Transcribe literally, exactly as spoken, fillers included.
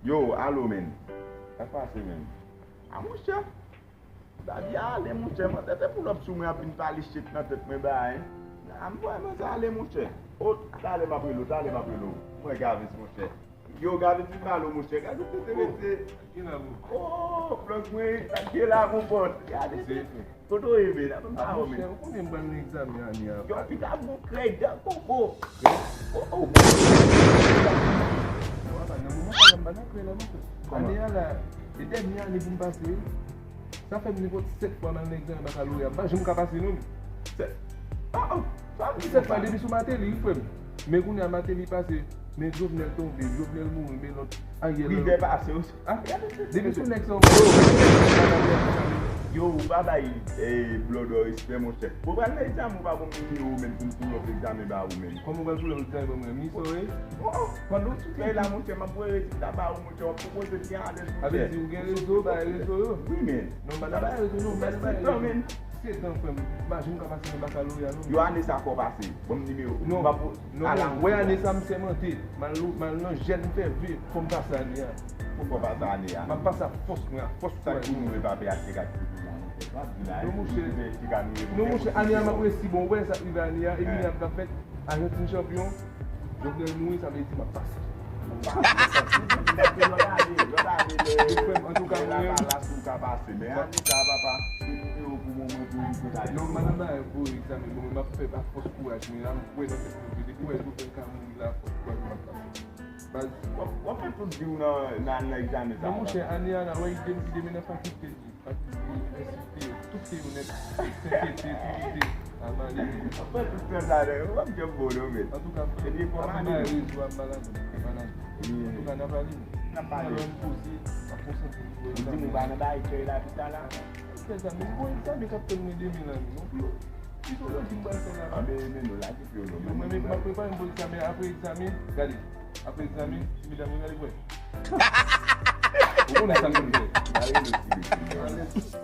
Yo, alo, men. Sa k pase, men? A, monchè. Babi a ale, monchè. Mwen tete pou lòp sou mwen ap vin pale shit nan tèt mwen, bay. A, m vwè, men sa ale, monchè. O, talè m ap rele w, talè m ap rele w. Mwen, Gavis, monchè. Yo, Gavis, vin pale w, monchè. Gavis, se, se, se. Ki la, bro? Oh, blòk mwen, sa k gen la, mon bòs? Gade, se, se. Kote w ye, men? Apa m pa wè, men. Monchè, ou konnen m pral nan egzamen ane a. Yo, pita bon krèy, dan konbo. Krèy? Oh, oh. Nan moman sa la, m pa nan krèy la, monchè. Kòman? Ane a la, e dènye ane pou m pase, wi. Sa fè m nenpòt sèt fwa m al nan egzamen bakaloreya. M pa janm ka pase, non, men. Sèt? Oh, oh. Sa vle di sèt fwa depi sou Martelly, wi, frè m. Men kounye a Martelly pase, men Jovenel tonbe, Jovenel mouri, men lòt Ariel. Rivière pase, wi. Ah, depi sou nèg sa, yo, ou pa bay, eh, Blòdò respè, monchè. Ou pral nan egzamen, ou pa ban m nimewo w, men, pou m pull up egzamen ba ou, men. Kòman ou pral pull up egzamen ba mwen? Mi sore? Oh, oh. Pandan w sou fèy la, monchè, m ap voye rezilta ba ou, monchè, w ap pwopoze byen alèz, monchè. Sa vle di ou gen rezo, bay rezo yo? Wi, men. Non, m pa nan bay rezo, non, m pa nan bay rezo. Ou fè sèt an, men. Sèt an, frè m. M pa janm ka pase nan bakaloreya, non. Yo, ane sa fò pase. Ban m nimewo. Non, non, wè ane sa m sèmante. M al, m al nan jèn, m fè ve, fò m pase ane a. Fò w pase ane a. M ap pase ak fòs mwen, ak fòs kouraj mwen. Sa ki nou e pa peye ak se ka ki pou la, monchè. Non, monchè. Non, monchè, ane a m ap resi bon. Ou wè sa k rive ane a, Emilia ap ka fèt, Ajantin chanpyon, Jovenel mouri, sa vle di m ap pase. Lòt ane, lòt ane, lè, frè m, antouka, lè mwen, la, la, si w ka pase. Men ane sa, papa, se nimewo pou mwen, mwen, pou mwen, pou mwen. Non, m pa nan bagay pou egzamen, bon, men m ap fè ak fòs kouraj mwen la, m kwè nan tèt mwen, depi w wè Jovenel ka mouri la, fòs kouraj mwen ap pase. Baz. W ap, w ap fè tout vi w nan, nan, nan egzamen sa. Non, monchè, ane a la, wè, li te, li te mennen fakilte li, fakilte, inivèsite, tout te yo nèt, Sentete, Trinite, Amali. W ap fè tout tan sa, w ap janm bon, non, men. Antouka, frè, ap bay rezo, ap bay lajan, ap bay lajan. Antouka, n a pale. N a pale. Alò, m poze, m ap konsantre pou egzamen. Ou di m ou pa nan bagay kèy la, pita la. Fè sa, men bon egzamen k ap tann mwen demen la, non. Pito lòt di m pral fè la. Anben, men nou lage pye w non. Yo, mwen menm, m ap prepare m pou egzamen, apre egzamen, gade. Apre egzamen, ti medam yo gade kwè. Ou konnen sa m konn fè. Gade nou ti mesye.